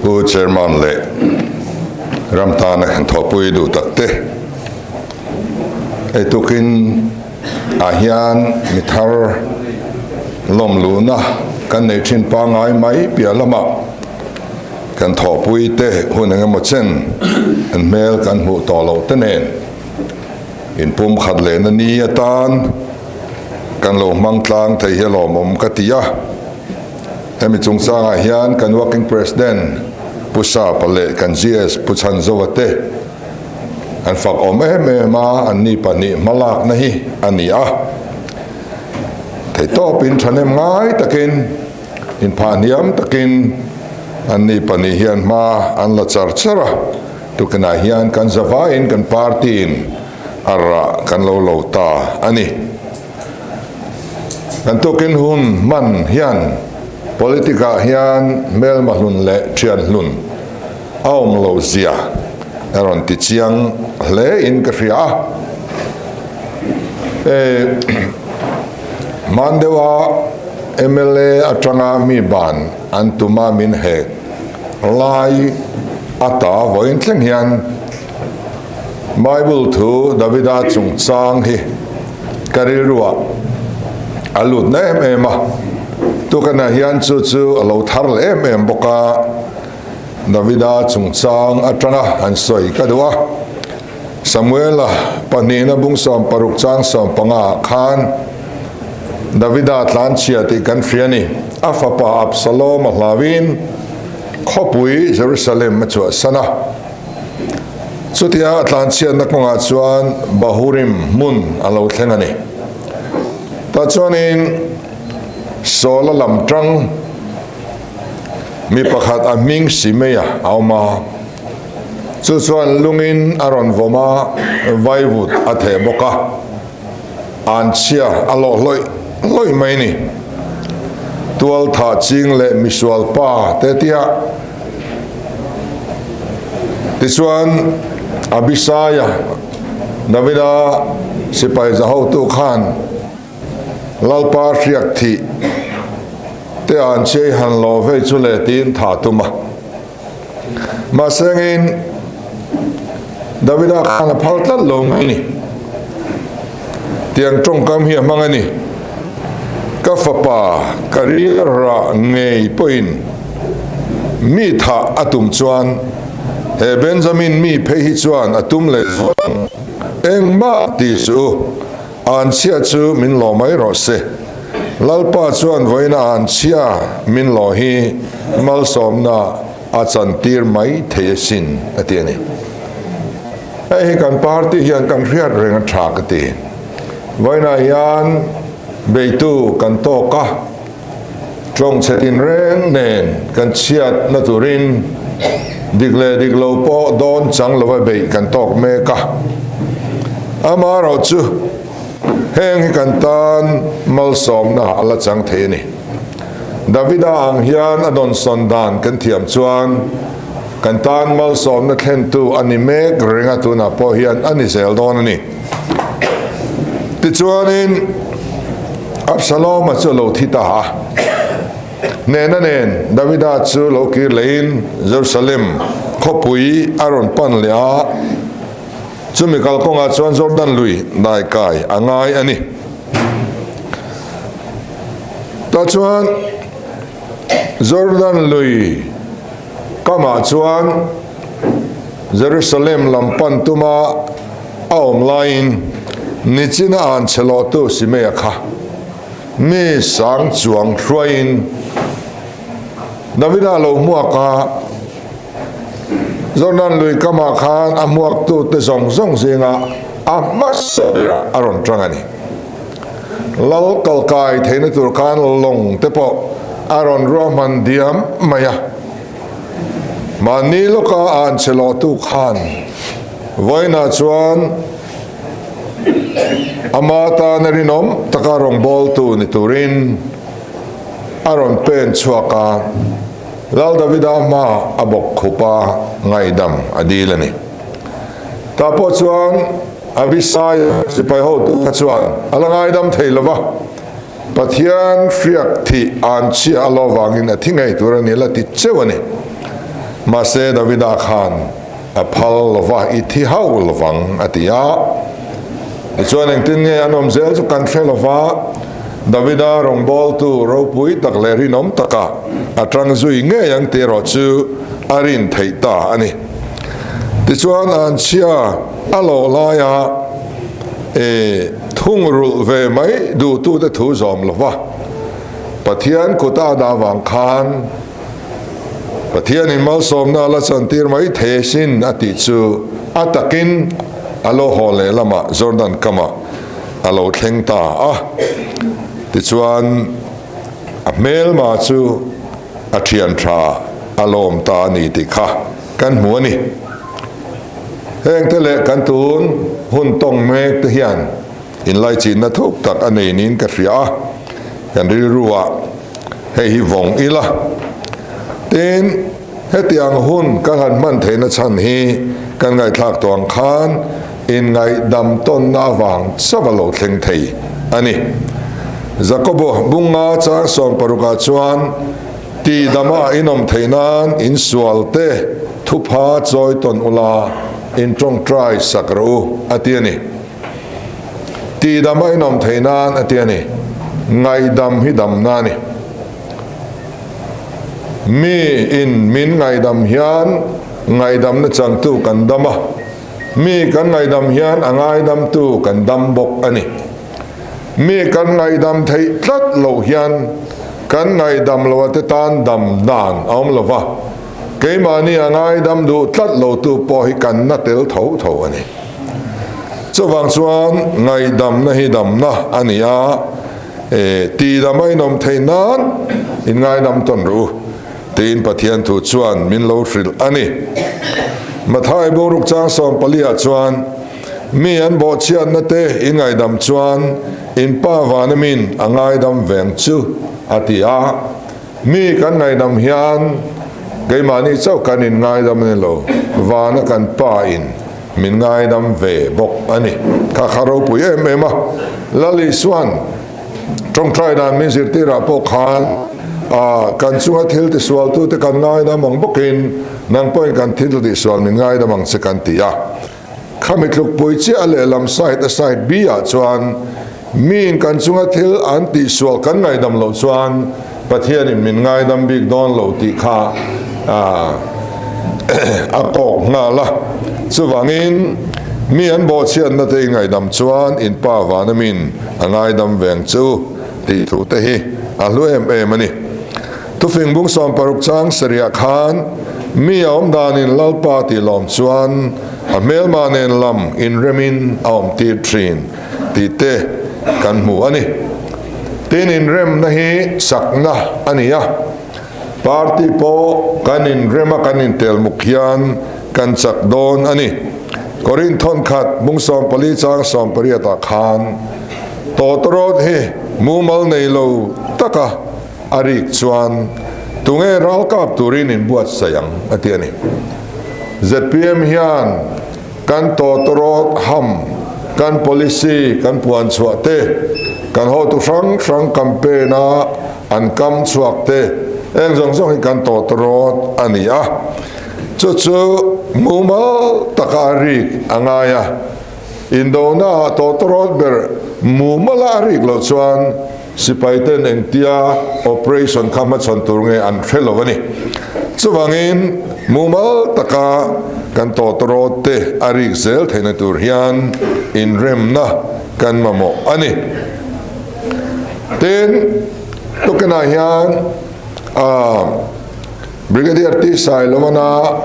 Pu Chairman leh ram tana kan thawhpui duh tak te, hei tukin ah hian mi thar lawm luhna kan nei thin pangngai mai piah lamah kan thawhpui te hun engemaw chen an hmel kan hmuh tawh loh te nen inpum khat lehna ni atan kan lo hmang tlang thei hi a lawmawm ka ti a. Hemi chungchangah hian kan Working President Pu Sapa leh kan GS Pu Chhanzova te an fak awm em em a, anni pahnih hmalakna hi a ni a. Theihtawpin thahnem ngai takin, inphahhniam takin anni pahnih hian hma an la char char a, tukinah hian kan zavaiin kan party-in a rah kan lo lo ta a ni. Kan tukin hun hman hian politic ah hian hmelma hlun leh thian hlun a awm lo zia a rawn ti chiang hle in ka hria a. Hman deuha mla atanga mi ban an tuma min hek lai ata vawiin thleng hian Bible thu Davida chungchang hi ka rilruah a lut na em em a, tukanah hian chu chu a lo thar leh em em bawk a, Davida chungchang atanga han sawi ka duh a, Samuela pahnihna bung 16 chang 15 ah khan Davida tlanchhia tih kan hria a ni, a fapa Absalom a hlauin khawpui Jerusalem a chhuahsan a. Chutia a tlanchhiatna kawngah chuan Bahurim hmun a lo thleng a ni. Tah chuanin Saula lam tang mi pakhat a hming Simeia a awm a, chu chuan lungin a rawn vawm a, vaivut a theh bawk a, anchhia a lawh hlawih hlawih mai a ni. Tualthah ching leh misual pa te tia. Tichuan, Abisaia, Davida sipai za hotu khan Lalpa hriak thih te an chei han lo vei chu le tiin tha tum a. Mahsengin Davida khan a phal tlat lo mai a ni. Tiang tawngkam hi a hmang a ni. Ka fapa ka rilrah ngei pawhin mi thah a tum chuan he Benjamin mi phei hi chuan a tum leh zual ang. Engmah ti suh u, anchhia chu min law mai rawh se. Lalpa chuan vawiina anchhia min law hi malsawmna a chantir mai thei asin, a ti a ni. Hei hi kan party hian kan hriat reng a tha ka ti. Vawiinah hian beitu kan tawk a, tawng chhe tinreng nen kan chhiatna turin dik leh dik lo pawh dawn chang lova beih kan tawk mek a. Amaherawhchu heng hi kan tan malsawmna a la chang thei a ni. Davida ang hian a dawnsawn dan kan thiam chuan kan tan malsawmna thlentu a ni mek reng a, tunah pawh hian a ni zel dawn a ni. Tichuanin Absaloma chu a lo thi ta a, hnehna nen Davida chu lo kir lehin Jerusalem khawpui a rawn pan leh a, chumi kalkawngah chuan Jordan lui daikai a ngai a ni. Tah chuan Jordan lui kamah chuan Jerusalem lam pan tuma a awm laiin nichina an che lawhtu Simeia kha mi sang chuang hruaiin Davida lo hmuak a, Jordan lui kamah khan a hmuaktute zawng zawng zingah a hmasa berah a rawn tang a ni. Lal kalkai theihna tur khan lawng te pawh a rawn ruahman diam mai a. Mahni lawka an che lawhtu khan vawiinah chuan ama tana rinawm taka rawngbawltu ni turin a rawn pen chhuak a. Lal Davida hma a bawk khup a, ngaihdam a dil a ni. Tah pawh chuan Abisai sipai hotu kha chuan a la ngaidam thei lo va, Pathian hriak thih an chhia a lo vangin a thi ngei tur a ni la ti cheu a ni. Mahse Davida khan a phal lo va, I thi hauh lo vang, a ti a. Tichuan engtin nge an awm zel chu kan hre lo va, Davida rawngbawltu ropui tak leh rinawm takah a tang zui ngei ang tih erawh chu a rin theih ta a ni. Tichuan anchhia a lawh laia e thungrulh ve mai duhtute thu zawm lo va, Pathian kuta a dah vang khan Pathianin malsawmna a la chantir mai thei asin a tih chu a takin a lo haw leh lamah Jordan kamah a lo thleng ta a. Tichuan a hmelma chu a thian tha a lawm ta a ni tih kha kan hmu a ni. Hengte leh kan tun hun tawng mek te hian inlaichinna thuk tak a nei niin ka hria a, kan rilruah hei hi vawng ila. Tin, hetiang hun kan han hman theihna chhan hi kan ngaihthlak tawh ang khan inngaihdam tawnna avang chauh a lo thleng thei a ni. Jakobo bunga chang sawmparukah chuan Tihdama in awm theih nan in sual te thupha chawi tawn ula in tawngtai sak rawh u a ti a ni. Tihdama in awm theih nan a ti a ni. Ngaihdam hi damna a ni. Mi in min ngaihdam hian ngaihdamna changtu kan dam a, mi kan ngaihdam hian a ngaidamtu kan dam bawk a ni. Mi kan ngaihdam theih tlat loh hian kan ngaihdam loh ate tan dam dan a awm lo va, keimahni a ngaidam duh tlat lotu pawh hi kan na tel tho tho a ni. Chuvang chuan ngaihdamna hi damna a ni a, e, tihdam a inawm theih nan in ngaidam tawn rawh u, tiin Pathian thu chuan min lo hrilh a ni. Mathai bungruk chang 14 ah chuan, Mi an bawhchhiatna te in ngaidam chuan in Pa vana min a ngaidam veng chu, a ti a. Mi kan ngaidam hian keimahni chauh kan in ngaidam a ni lo, vana kan Pa in min ngaidam ve bawk a ni. Kha kha ropui em em a, Lal Isuan tawngtai dan min zirtirah pawh khan kan chunga thil tisualtute kan ngaidam ang bawkin nang pawhin kan thil tisual min ngaidam ang che kan ti a. Khami tlukpui chiah a lehlam side a side B ah chuan miin kan chunga thil an tihsual kan ngaidam loh chuan Pathianin min ngaidam bik dawn lo tih kha a kawk nghal a. Chuvangin mi an bawhchhiatna te i ngaidam chuan in Pa vana min a ngaidam veng che u tih thu te hi a hlu em em a ni. Thufing bung 60 chang sarih ah khan mi a awm danin Lalpa tih lawm chuan a hmelma nen lam inremin a awm tir thin tih te kan hmu a ni. Tin inremna hi chakna a ni a, party pawh kan inrem a kan intelmuk hian kan chak dawn a ni. Korinth thawnkhat bung 14 chang 18 ah khan tawtawrawt hi mumal nei lo taka A rik chuan, Tunge ralkap turin in buatsaih ang? a ti a ni. Zpm hian kan tawtawrawt ham, kan policy kan puan chhuah te, kan hotu hrang hrang campaign a an kam chhuak te, eng zawng zawng hi kan tawtawrawt a ni a. Chu chu mumal taka a rik a ngai a. Indona ah tawtawrawt ber mumala a rik loh chuan, Sipai ten engtia operation kha hmachhawn tur nge an hre lo a ni. Chuvangin mumal taka kan tawtawrawt te a rik zel theihna tur hian inremna kan mamawh a ni. Tin, tukinah hian Brigadier T. Sailovana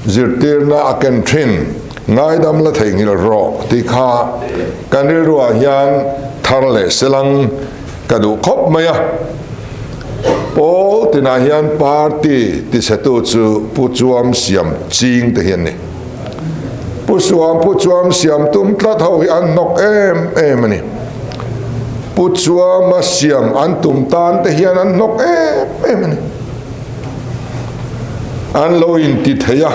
zirtirna a ken thin, Ngaidam la theihnghilh rawh tih kha kan rilruah hian thar leh selang ka duh khawp mai a. Pawl tinah hian party tichhetu chu Pu Chuam Siam ching te hi an ni. Pu Suam Pu Chuam Siam tum tlat ho hi an hnawk em em a ni. Pu Chuama siam an tum tan te hian an hnawk em em a ni. An lo inti thei a.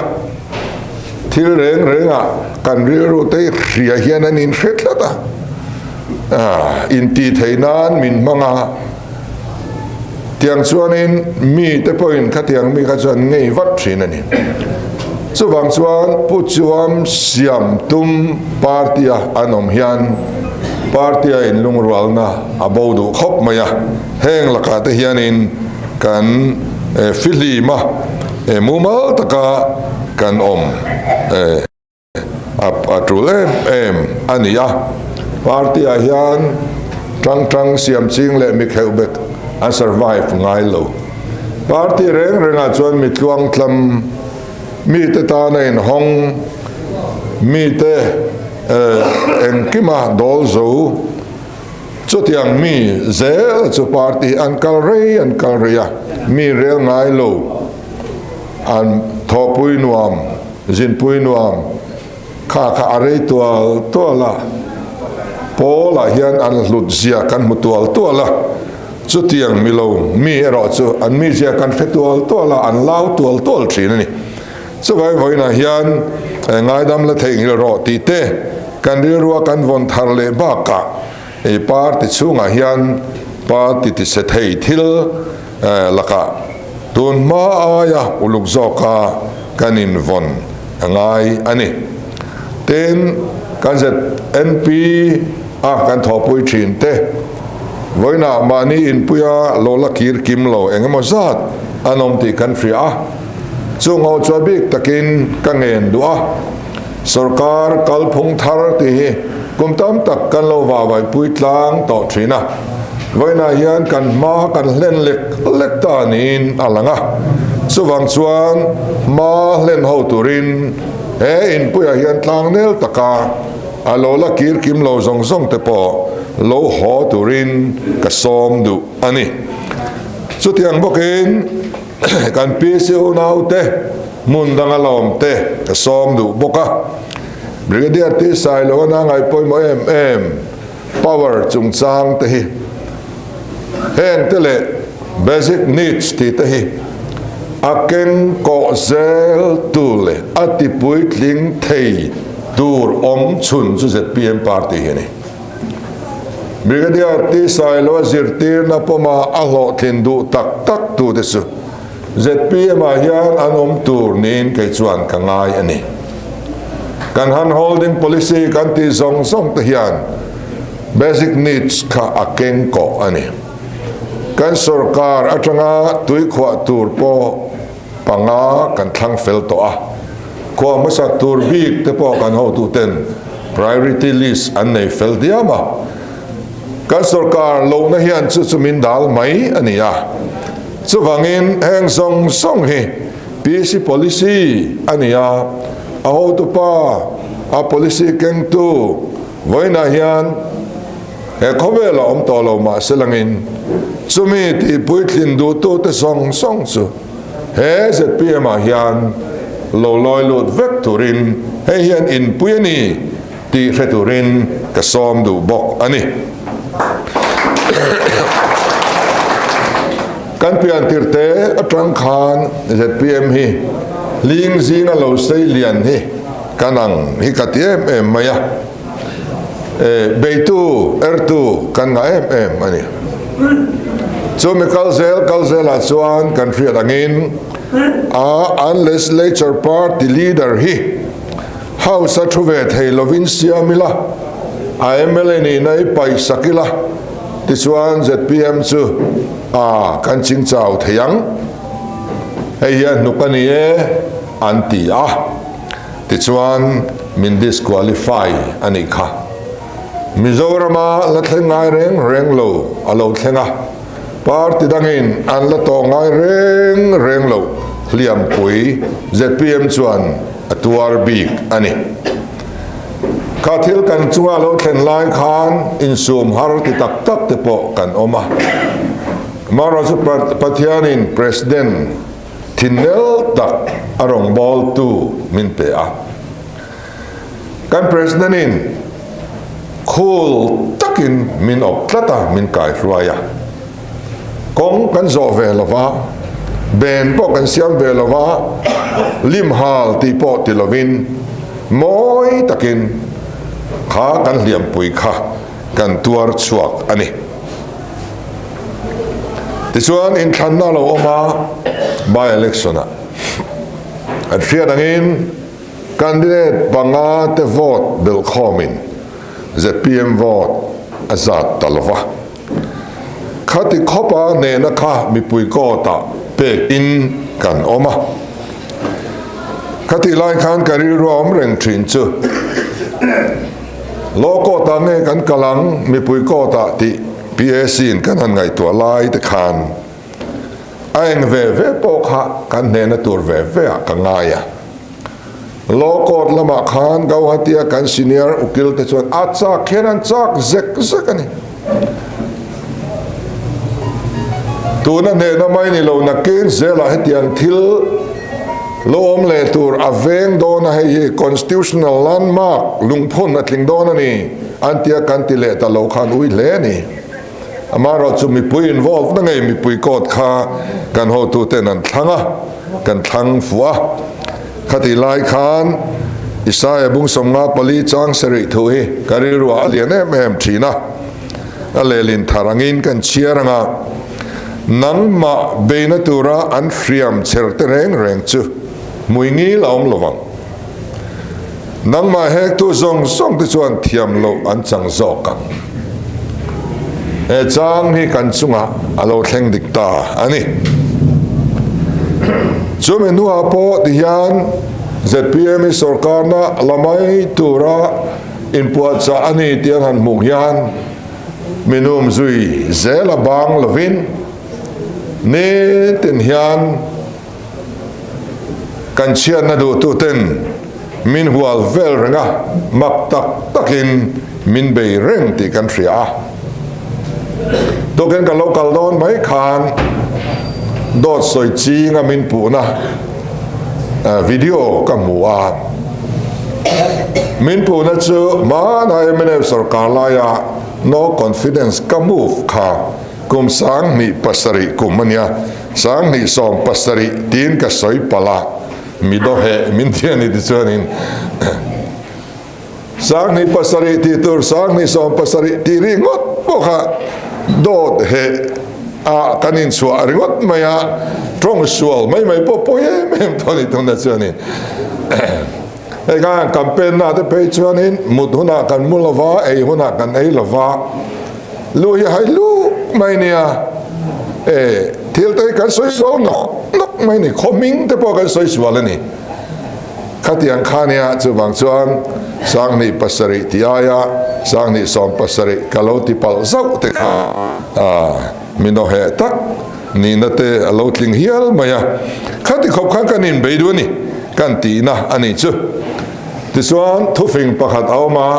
Thil reng rengah kan rilru te hria hian an inhre tlat a, intih theih nan min hmang a. Tiang chuanin mite pawhin khatiang mi kha chu an ngei vat thin a ni. Chuvang chuan Pu Chuam siam tum party-a an awm hian party-a inlungrualna a bo duh khawp mai a, heng lakah te hianin kan fihlim a, mumal taka kan awm. A tul em em a ni a, party ah hian tang tang siam ching leh mi kheuh bek an survive ngai lo. Party reng reng ah chuan mi tluang tlam, mi te tana inhawng, mi te engkima dawl zo, chutiang mi zel chu party an kal rei an kal rei a, mi rel ngai lo an thawhpui nuam. Zinpui nuam kha kha a rei tual tual a, Paul-ah hian an hlut zia kan hmu tual tual a, chutiang milo mi erawh chu an mi zia kan hre tual tual a, an lau tual tual thin a ni. Chuvai vawiinah hian ngaidam la theihnghilh rawh tih te kan rilrua kan vawn thar leh bakah party chhungah hian party tise thei thil lakah tun hma aia uluk zawka kan invawn a ngai a ni. Tin, kan ZNP a kan thawhpui thin te, vawiinah mahni inpuia lo la kir kim lo eng emaw zat an awm tih kan hria a, chung ho chuan bik takin ka ngen duh a, sorkar kalphung thar tih hi kum tam tak kan lo vahvaihpui tlang tawh thin a. Vawiinah hian kan hma kan hlen lek lek ta niin a lang a, chuvang chuan hma hlen ho turin he inpuiah hian tlangnel taka a lo la kir kim lo zawng zawng te pawh lo haw turin ka sawm duh a ni. Chutiang bawkin kan PC unaute hmun danga lawm te ka sawm duh bawk a, Brigadier T Sailoana ngaihpawimawh em em, Power chungchang te hi heng te leh basic needs tih te hi a keng kawh zel tu leh a ti puitling thei tur awm chhun chu zpm party hi a ni. Brigadier T Sailoa zirtirna pawma a hlawhtlin duh tak tak tu te chu Zpm ah hian an awm tur niin kei chuan ka ngai a ni. Kan hand holding policy kan tih zawng zawng te hian basic needs kha a keng kawh a ni. Kan sorkar atanga tuikhuah tur pawh panga kan thlang fel tawh a, khuah hmasak tur bik te pawh kan hotuten priority list an nei fel diam a. Kan sorkar lohna hian chu chu min dal mai a ni a. Chuvangin heng zawng zawng hi PC policy a ni a, a hotupa, a policy kengtu vawiinah hian he khawvel a awm tawh lo mah se langin chumi tihpuitlin duhtute zawng zawng chu he zpm ah hian lo lawi lut vek turin hei hian inpui a ni. Tih hre turin ka sawm duh bawk a ni. Kan pian tirhte atang khan zpm hi hling zinga lo sei lian hi kan ang hi ka ti em em mai a, beitu, ertu kan ngah em em a ni. Chumi kal zel kal zelah chuan kan hriat angin a an legislature party leader hi House a thu ve thei lovin siam ila, a mla nihna i paih sak ila, tichuan zpm chu a kan ching chau thei ang. Hei hi a hnuk a ni e, an ti a, tichuan min disqualify a nih kha. Mizorama la thleng ngai reng reng lo a lo thleng a. Party dangin an la tawh ngai reng reng loh hliampui zpm chuan a tuar bik a ni. Kha thil kan chunga lo thlen lai khan insum har ti tak tak te pawh kan awm a. Amaherawhchu Pathianin President thinnel tak a rawngbawltu min pe a. Kan President in khul takin min awp tlat a, min kaihruai a. Kawng kan zawh ve lo va, ben pawh kan siam ve lo va, lim hal tih pawh ti lovin mawi takin kha kan hliampui kha kan tuar chhuak a ni. Tichuan inthlanna a lo awm a, by election ah an hriat angin candidate panga te vote belhkhawmin zpm vote a zat ta lova. Khati khawpa nehna kha mipui court ah pekin kan awm a. Khatih lai khan ka rilru a awm reng thin chu Law court ah nge kan kal ang mipui court ah tih PAC in kan han ngaihtuah lai te khan a eng ve ve pawh kha kan hnehna tur ve ve ah ka ngai a. Law court lamah khan Gauhati a kan senior ukil te chuan a chak hian an chak zek zek a ni. Tuna hnehna mai ni lo nakin zelah hetiang thil lo awm leh tur a veng dawn a, hei hi constitutional landmark lungphun a tling dawn a ni an tia kan ti leh ta lo khan ui hle a ni. Amaherawhchu mipui involve na ngei mipui court kha kan hotuten an thlang a, kan thlang fuh a. Khatih lai khan Isaia bung 54 chang sarih thu hi ka rilruah a lian em em thin a, a lehlin thar angin kan chhiar ang a, nangmah beina tura an hriam chher te reng reng chu hmui ngil a awm lovang. Nangmah hektu zawng zawng te chuan thiam loh an chang zawk ang. He chang hi kan chungah a lo thleng dik ta a ni. Chumi hnuah pawh tihian zpm hi sorkarna la mai tura inpuahchah a ni tih an han hmuh hian minum zui zel a bang lovin nitin hian Kan chhiatna duhtuten min hual vel reng a, mak tak takin min bei reng tih kan hria a. Tukin ka lo kal dawn mai khan dawt sawi chinga min puhna video ka hmu a. Min puhna chu hmanah mnf sorkar laia no confidence ka move kha Kum 2007 kum a nia, 2017 tiin ka sawi palh a, mi dawheh min ti a ni tichuanin 2007 tih tur 2017 tih ringawt pawh kha dawt heh ah kan inchhuah ringawt mai a, tawng sual mai mai pawh pawi em em tawh a ni tunah chuanin. Hei khan campaign na te phei chuanin mut hunah kan mu lova, ei hunah kan ei lova, lu hi hai luk mai nia, e thil te hi kan sawi sual nawk nawk mai ni, khaw hming te pawh kan sawi sual a ni. Khatiang kha nia, chuvang chuan 2007 tih aia 2017 ka lo ti palh zauh te kha min awheh tak nihna te a lo tling hial mai a, khati khawp khan kan inbei duh a ni kan tihna a nih chu. Tichuan thufing pakhat a awm a,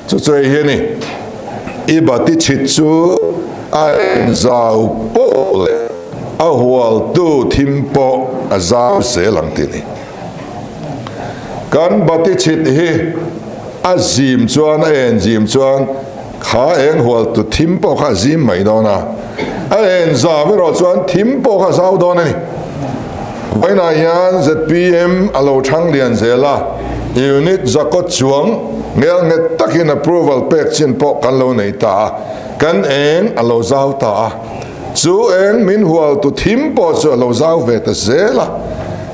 chu chu hei hi a ni, I bati chhit chu a enzau pawh leh a hualtu thim pawh a zau zel ang tih a ni. Kan bati chhit hi a zim chuan a en zim chuan Kha eng hual tu thim pawh kha a zim mai dawn a, a en zau erawh chuan thim pawh kha a zau dawn a ni. Vawiinah hian zpm a lo thang lian zel a, unit zakawt chuang ngel nghet takin approval pek chin pawh kan lo nei ta a, kan eng a lo zau ta a, chu eng min hual tu thim pawh chu a lo zau ve ta zel a,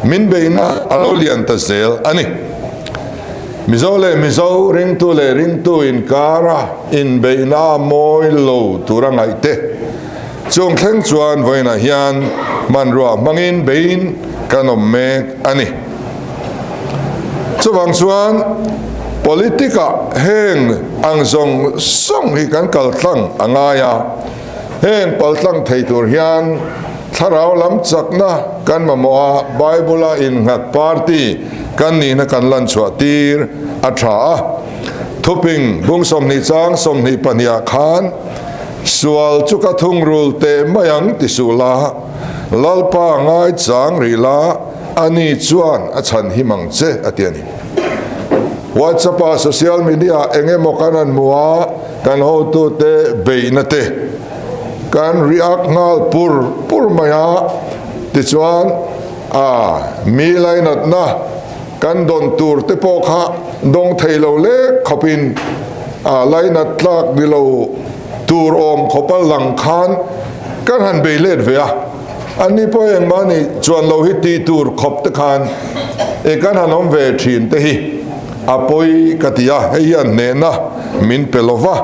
min beihna a lo lian ta zel a ni. Mizo leh Mizo, ringtu leh ringtu inkara inbeihna a mawi lo tura ngaih te chung thleng chuan vawiinah hian hmanrua hmangin beiin kan awm mek a ni. Chuvang chuan politic-ah heng ang zawng zawng hi kan kaltlang a ngai a, heng paltlang thei tur hian thlarau lam chakna kan mamawh a, Bible-a innghat party, Kan nihna kan lan chhuah tir a tha a, thuping bung 20 chang 22 ah khan sual chu ka thungrul teh mai ang ti suh la, Lalpa ngai chang rih la, ani chuan a chhan him ang che a ti a ni. WhatsApp ah social media ah eng emaw kan han hmu a, kan hotute beihna te kan react nghal pur pur mai a, tichuan, A, mi lainatna kan dawn tur te pawh kha dawng thei lo lek khawpin a lainat tlak ni lo tur awm khawpa lang khan Kan han bei let ve a, anni pawh engmah nih chuan lo hi tih tur khawp te khan e kan han awm ve thin te hi a pawi ka ti a, hei hian hnehna min pe lo va,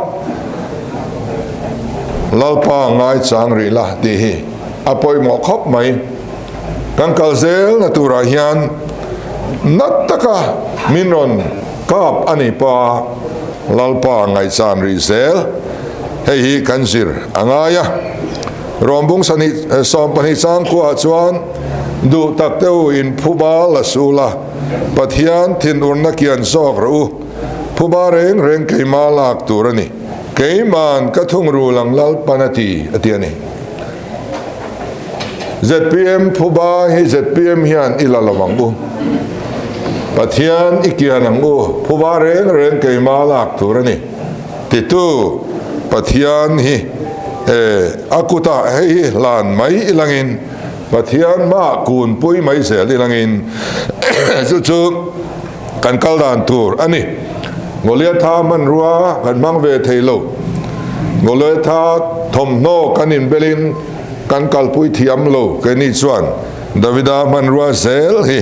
Lalpa ngaichang rih la tih hi a pawimawh khawp mai. Kan kal zelna turah hian nat taka min rawn kap a ni pa Lalpa ngaihchan rih zel. Hei hi kan zir a ngai a. Rawnbung sahnih 12 changkuaah chuan duh tak te u in phuba la sul a, Pathian thinurna kian zawk rawh u. Phuba reng reng keima lak tur a ni. Keiman ka thungrul ang Lalpan a ti, a ti a ni. Zpm phuba hi zpm hian i la lo ang u. Pathian i kian ang u, phuba reng reng keima lak tur a ni. Titu Pathian hi e a kutah hei hi hlan mai ilangin Pathian mah kunpui mai zel ilangin chu chu kan kal dan tur a ni. Goliatha hmanrua kan hmang ve thei lo. Goliatha thawmhnaw kan inbelin kan kalpui thiam lo keini chuan Davida hmanrua zel hi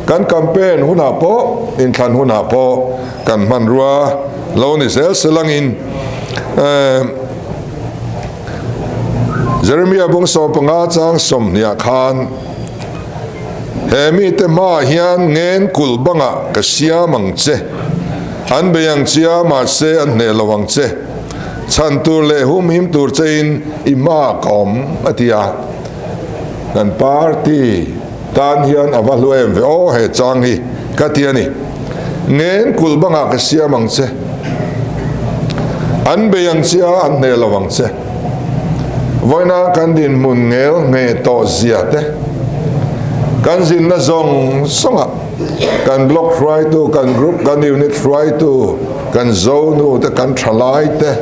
kan campaign hunah pawh inthlan hunah pawh kan hmanrua lo ni zel selangin Jeremia bung 15 chang 20 khan He mite hmaah hian ngen kulh bangah ka siam ang che. An bei ang chia mahse an hneh lo ang che. Chhan tur leh humhim tur chein i hmaah ka awm, a ti a. Kan party tan hian a va hlu em ve aw he chang hi ka ti a ni. Ngen kulh bangah ka siam ang che. An bei ang chia an hneh lo ang che. Vawiina kan dinhmun ngel ngheh tawh zia te, kan zinna zawng zawngah kan block hruaitu, kan group, kan unit hruaitu, kan zonu te, kan thalai te,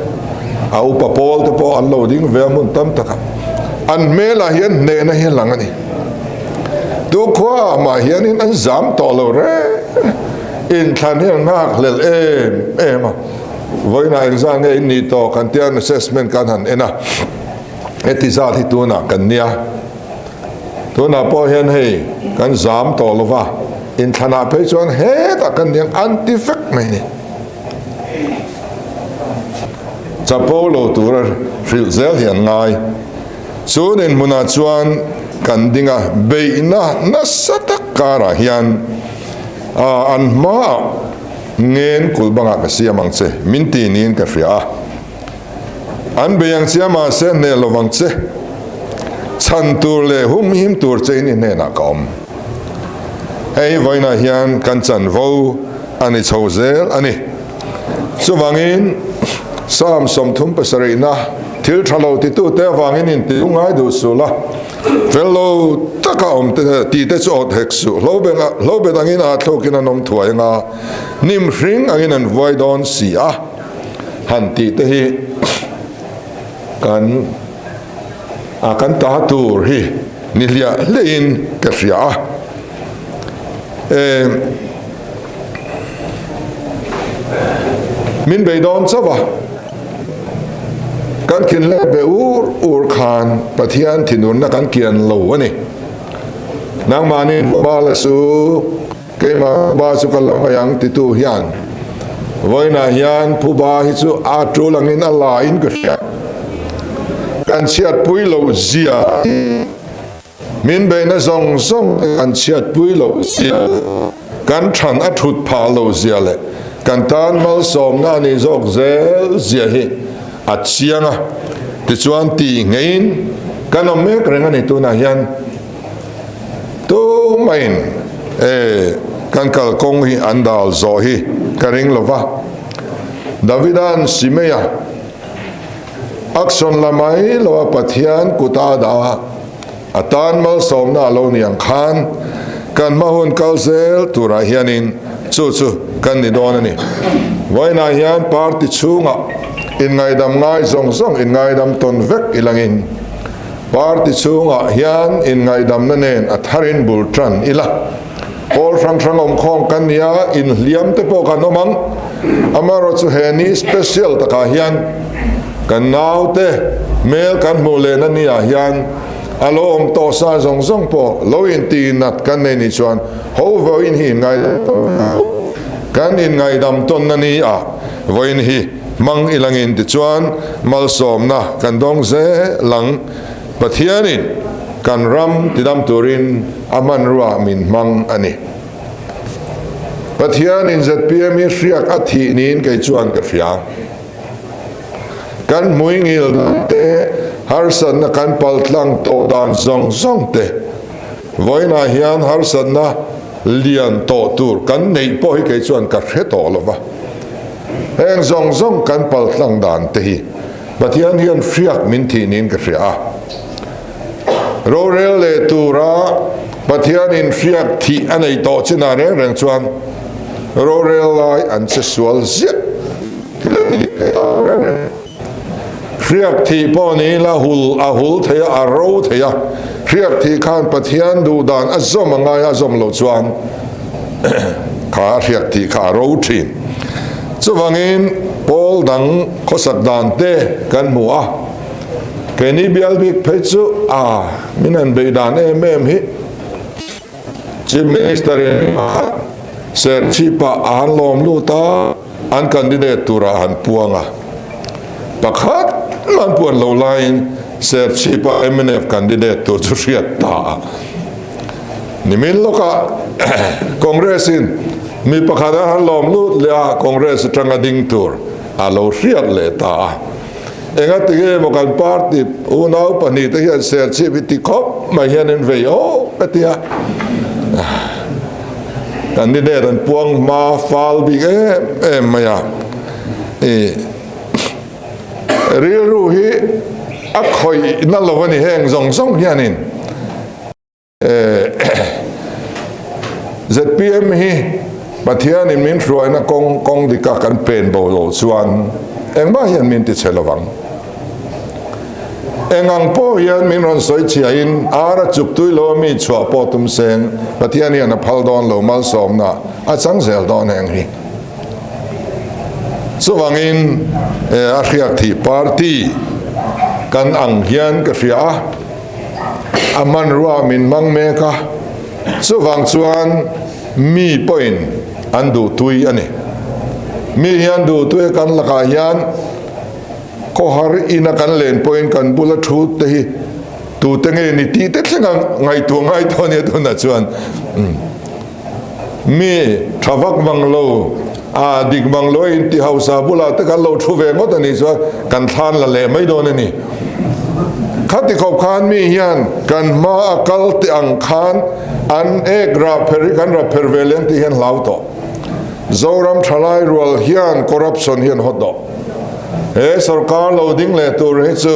a upa pawl te pawh an lo ding ve a hmun tam takah an hmelah hian hnehna hi a lang a ni. Tukhuaah mah hianin an zam tawh lo reng inthlan hi an nghakhlel em em a. Vawiinah engzah nge in nih tawh kan tia an assessment kan han en a, heti zat hi tunah kan nia. Tunah pawh hian hei kan zam tawh lo va, inthlanah phei chuan hetah kan niang an ti vek mai ni. Chapo lo tura hrilh zel hi an ngai. Chu ninhmunah chuan kan ding a, beihna nasa tak karah hian an hmaah Ngen kulh bangah ka siam ang che, min ti niin ka hria a. An bei ang che a, mahse hneh lo vang che. Chhan tur leh humhim tur chein i hnenah ka awm. Hei hi vawiinah hian kan chanvo a ni chho zel a ni. Chuvangin Psalm 37na thil tha lo titute avangin inti lungngai duh suh la. Fel lo taka awm te tih te chu awt hek suh. Hlobet angin aa thlawkin an awm thuai anga hnim hring angin an vuai dawn si a han tih te hi kan a kan ta tur hi ni hliah hliahin ka hria a. E Min bei dawn chauh a, kan thinleh be ur ur khan Pathian thinurna kan kian lo a ni. Nangmahni ba la su, keimah ba chu ka la mai ang titu hian vawiinah hian phuba hi chu a tul angin a la in ka hria. Kan chhiatpui loh zia hi. Min beihna zawng zawng te kan chhiatpui loh zia, kan than a thut phah loh zia leh kan tan malsawmna a nih zawk zel zia hi a chiang a. Tichuan tih ngeiin kan awm mek reng a ni tunah hian tumahin e kan kalkawng hi an dal zawh hi ka ring lo va. Davida'n Simeia Action la mai lo a Pathian kuta a dah a, a tan malsawmna a lo ni ang khan kan hma hun kal zel turah hianin chu chu kan ni dawn a ni. Vawiinah hian party chhungah inngaidam ngai zawng zawng inngaidam tawn vek ilangin party chhungah hian inngaidamna nen a tharin bul tan ila. Pawl hrang hrang awmkhawm kan ni a, inhliam te pawh kan awm ang. Amaherawhchu he ni special takah hian. Kan naute hmel kan hmuh lehna ni ah hian a lo awm tawh sa zawng zawng pawh lo inti nat kan nei nih chuan ho vawiin hi inngaidam tawn a, kan inngaidam tawnna ni ah vawiin hi hmang ilangin tichuan malsawmna kan dawng zel ang. Pathianin kan ram tidam turin a hmanrua min hmang a ni. Pathianin zpm hi hriak a thih niin kei chuan ka hria. Kan hmuingil dan te, harsatna kan paltlang tawh dan zawng zawng te, vawiinah hian harsatna lian tawh tur kan neih pawh hi kei chuan ka hre tawh lo va. Heng zawng zawng kan paltlang dan te hi Pathian hian hriak min thih niin ka hria a. Rorel leh tura Pathianin hriak thih a nei tawh chinah reng reng chuan rorel lai an che sual ziah thil a ni thei ta reng reng. Hriak thih pawh ni ila hul a hul thei a, a ro thei a. Hriak thih khan Pathian duh dan a zawm a ngai a, a zawm loh chuan kha hriak thih kha a ro thin. Chuvangin pawl dang khawsak dan te kan hmu a, keini bial bik phei chu a min han beih dan em em hi Chief Minister in Serchhip-ah a han lawm lut a, an candidate turah a han puang a, pakhat mah an puan lo laiin Serchhip-a mnf candidate tur chu hriat ta a. Nimin lawkah Congress in mi pakhat a han lawm lut leh a, Congress atanga ding tur a lo hriat leh ta a. Enga tinge maw kan party unau pahnihte hian Serchhip hi ti khawp mai hian an vei awk ka ti a. Candidate an puang hma fal bik em em mai a. I rilru hi a khawih na lo a ni heng zawng zawng hianin. Zpm hi Pathianin min hruaina kawng kawng dika kan pen bo lo chuan engmah hian min ti chhe lovang. Engang pawh hian min rawn sawi chhiahin ara chuk tui lo a mi chhuah pawh tum seng Pathian hian a phal dawn lo malsawmna a chang zel dawn heng hi. Chuvangin a hriak thih party kan ang hian ka hria a. A hmanrua min hmang mek a, chuvang chuan mi pawhin an duhtui a ni. Mi hian duhtui a kan lakah hian khawhar ina kan len pawhin kan bula thu te hi tute nge ni tih te thlenga ngaihtuah ngai tawh a nia tunah chuan. Mi tha vak mang lo, a dik mang lo a inti hausa bulah te kan lo thu ve ngawt a nih chuan kan thlan la leh mai dawn a ni. Khati khawp khan mi hian kan hma a kal teh ang khan an ek rah pher hi kan rah pher ve leng tih hian hlau tawh. Zoram thalai rual hian corruption hian hawt tawh. He sorkar lo ding leh tur hi chu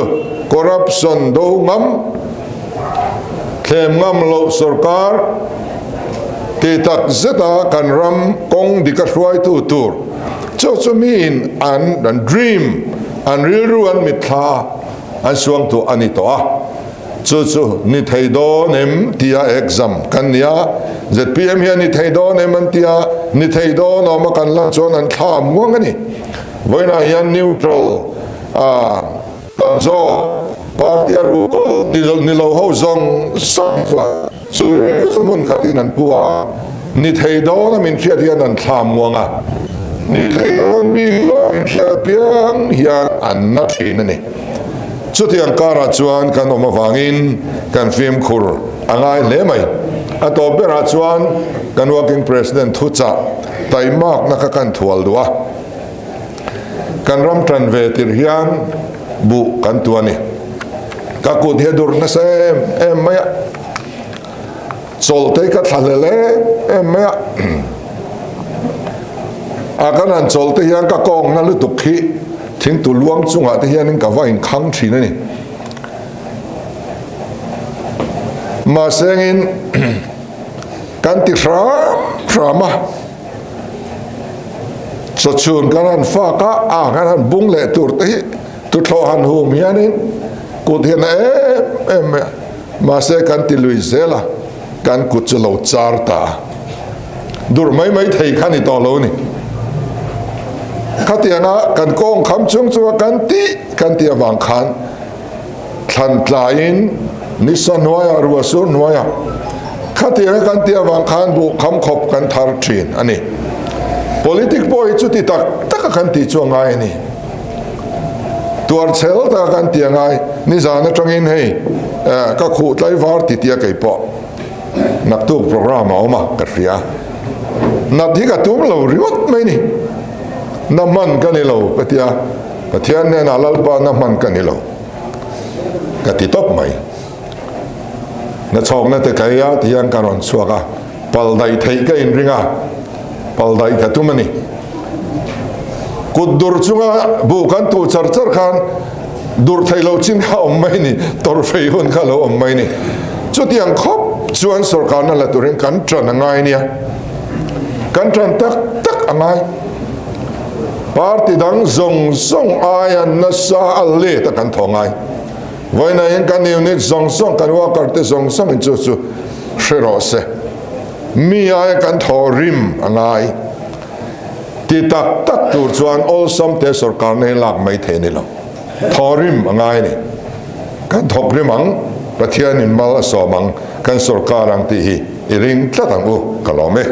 corruption do ngam Thlem ngam loh sorkar ti tak zeta kan ram kawng dika hruaitu tur chu chu miin an an dream, an rilru an mitthla an suangtuah a ni tawh a. Chu chu ni thei dawn em tia exam kan ni a, zpm hian ni thei dawn em an tia, ni thei dawn awma kan lan chuan an thla muang a ni. Vawiinah hian neutral a. Zawk party a ruh ni lo ho zawng zawng chuan chu hmun khatin an pu a, ni thei dawn a min hriat hian an thla muang a, ni thei dawn bik lo a min hriat apiang hian an na thin a ni. Chutiang karah chuan kan awm avangin kan fimkhur a ngai hle mai. A tawp berah chuan kan working president thuchah taimakna kha kan thual duh a. Kan ram tan ve tirh hian buh kan tu a ni. Ka kut hi a dur nasa em em mai a, chawlh te hi ka thla hlel em em mai a. A kan han chawlh te hian ka kawngna lutuk hi thingtu luang chungah te hianin ka va inkhang thin a ni. Mahse engin kan ti hram hram a. Chawchhun kan han fak a, a kan han bung leh tur te hi tuthlawh han hum hianin kut hian a em em mai a, mahse kan ti lui zel a, kan kut chu lo char ta a, dur mai mai thei kha ni tawh lo ni. Khatianga kan kawng kham chung chunga kan tih kan tih avang khan thlan tlaiin nisa hnuaiah ruah sur hnuaiah khatianga kan tih avang khan buh kham khawp kan thar thin a ni. Politic pawh hi chuti tak taka kan tih chu a ngai a ni. Tuar chhel taka kan tih a ngai. Nizan atangin hei ka khuh tlaivar ti tia kei pawh naktuk programme a awm a ka hria. Nat hi ka tum lo ringawt mai ni. Na hman ka ni lo ka tia Pathian hnenah Lalpa na hman ka ni lo ka ti tawp mai. Na chhawkna te ka ei a ti hian ka rawn chhuak a, pal daih theih ka inring a, pal daih ka tum a ni. Kut dur chunga buh kan tuh char char khan dur theih loh chin kha awm mai ni, tawrhfei hun kha lo awm mai ni. Chutiang khawp chuan sorkarna la turin kan tan a ngai nia. Kan tan tak tak a ngai. Party dang zawng zawng aia nasa a let a kan thaw ngai. Vawiinah kan unit zawng zawng, kan worker te zawng zawng in chu chu hre rawh se. Mi aia kan thaw rim a ngai. Ti tak tak tur chuan awlsam te sorkarna hi lak mai thei a ni lo. Thaw rim a ngai a ni. Kan thawk rim ang, Pathianin mal a sawm ang, kan sorkar ang tih hi i ring tlat ang u, ka lawm e.